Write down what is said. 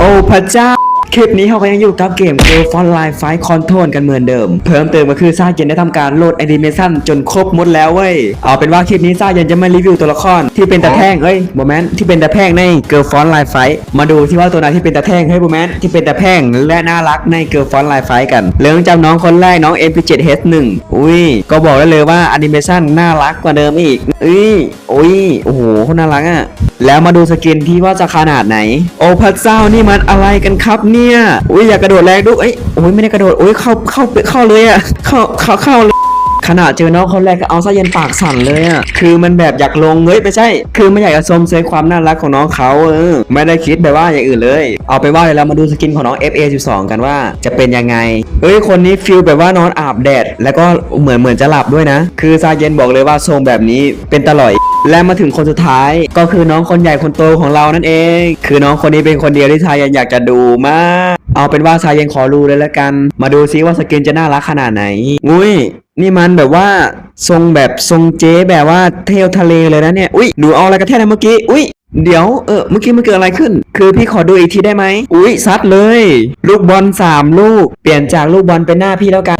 ໂອ້ພະເຈົ້າ ຄລິບນີ້ເຮົາກໍຍັງຢູ່ກັບເກມ Girl Frontline Fight Control ກັນເໝືອນເດີມ. ເພີ່ມເຕີມກໍຄືຊາເຢັນໄດ້ທຳການໂຫຼດແອນິເມຊັນຈົນຄົບໝົດແລ້ວເວີຍ. ເອົາເປັນວ່າຄລິບນີ້ຊາເຢັນຈະມາຣີວິວຕົວລະຄອນທີ່ເປັນຕາແພງ ເອີຍ ບໍ່ແມ່ນ ທີ່ເປັນຕາແພງໃນ Girl Frontline Fight. ມາດູຊິວ່າຕົວໃດທີ່ເປັນຕາແພງ ເຮີ້ຍ ບໍ່ແມ່ນ ທີ່ເປັນຕາແພງ ແລະ ໜ້າລັກໃນ Girl Frontline Fight ກັນ. ເລີ່ມຈາກນ້ອງຄົນແລກ ນ້ອງ ເອັມ ພີ ເຈັດ ເອັດ ໜຶ່ງ. ອຸ້ຍ ກໍບອກໄດ້ເລີຍວ່າແອນິເມຊັນໜ້າລັກກວ່າເດີມອີກ. ເອີຍ ໂອ້ຍ ໂອ້ໂຫ ໂຄດໜ້າລັກອະ. ແລ້ວມາດູສະກິນທີ່ວ່າຈະຂະໜາດໃນ. ໂອ້ພະເຈົ້າ ນີ້ມັນອະໄລກັນຄັບເນຍ? ອຸ້ຍ ຢາກກະໂດດແລງດຸ. ເອີຍ ໂອ້ຍ ໄມ່ໄດ້ກະໂດດ. ໂອ້ຍ ເຂົ້າ ເຂົ້າ ເຂົ້າເລີຍອະ. ເຂົ້າ ເຂົ້າ ເຂົ້າເລີຍ. ຂະໜາດເຈີນ້ອງຄົນແລກກໍເອົາຊາເຢັນປາກສັ່ນເລີຍອະ. ຄືມັນແບບຢາກລົງເລີຍ ໄມ່ໃຊ່ ຄືມັນຢາກຈະຊົມເຊີຍຄວາມໜ້າລັກຂອງນ້ອງເຂົາ. ເອີ ໄມ່ໄດ້ຄິດແບບວ່າຢ່າງອື່ນເລີຍ. ເອົາເປັນວ່າ ດຽວເຮົາມາດູສະກິນຂອງນ້ອງ ເອັຟ ເອ ສິບສອງ ກັນວ່າຈະເປັນຍັງໄງ. ເອີຍ ຄົນນີ້ຟີລແບບວ່ານອນອາບແດດ ແລ້ວກໍເໝືອນ ເໝືອນຈະຫຼັບດ້ວຍນະ. ຄືຊາເຢັນບອກເລີຍວ່າຊົງແບບນີ້ ເປັນຕາຫຼອຍ. ແລະ ມາເຖິງຄົນສຸດທ້າຍ ກໍຄືນ້ອງຄົນໃຫຍ່ຄົນໂຕຂອງເຮົານັ້ນເອງ. ຄືນ້ອງຄົນນີ້ເປັນຄົນດຽວທີ່ຊາເຢັນຢາກຈະດູມາກ. ເອົາເປັນວ່າຊາເຢັນຂໍດູເລີຍລະກັນ. ມາດູຊິວ່າສະກິນຈະໜ້າລັກຂະໜາດໃດ. ງຸ້ຍ ນີ້ມັນແບບວ່າຊົງແບບຊົງເຈ ແບບວ່າທ່ຽວທະເລລີຍນະເນຍ. ອຸ້ຍ ໜູເອົາອະໄລກັນແທ້ນະເມື່ອກີ້? ອຸ້ຍ ດຽວ ເອີ ເມື່ອກີ້ມັນເກີດອະໄລຂຶ້ນ? ຄືພີ່ຂໍດູອີກທີໄດ້ໄໝ? ອຸ້ຍ ຊັດເລີຍ. ລູກບອນສາມລູກ. ປ່ຽນຈາກລູກບອນເປັນໜ້າພີ່ແລ້ວກັນ.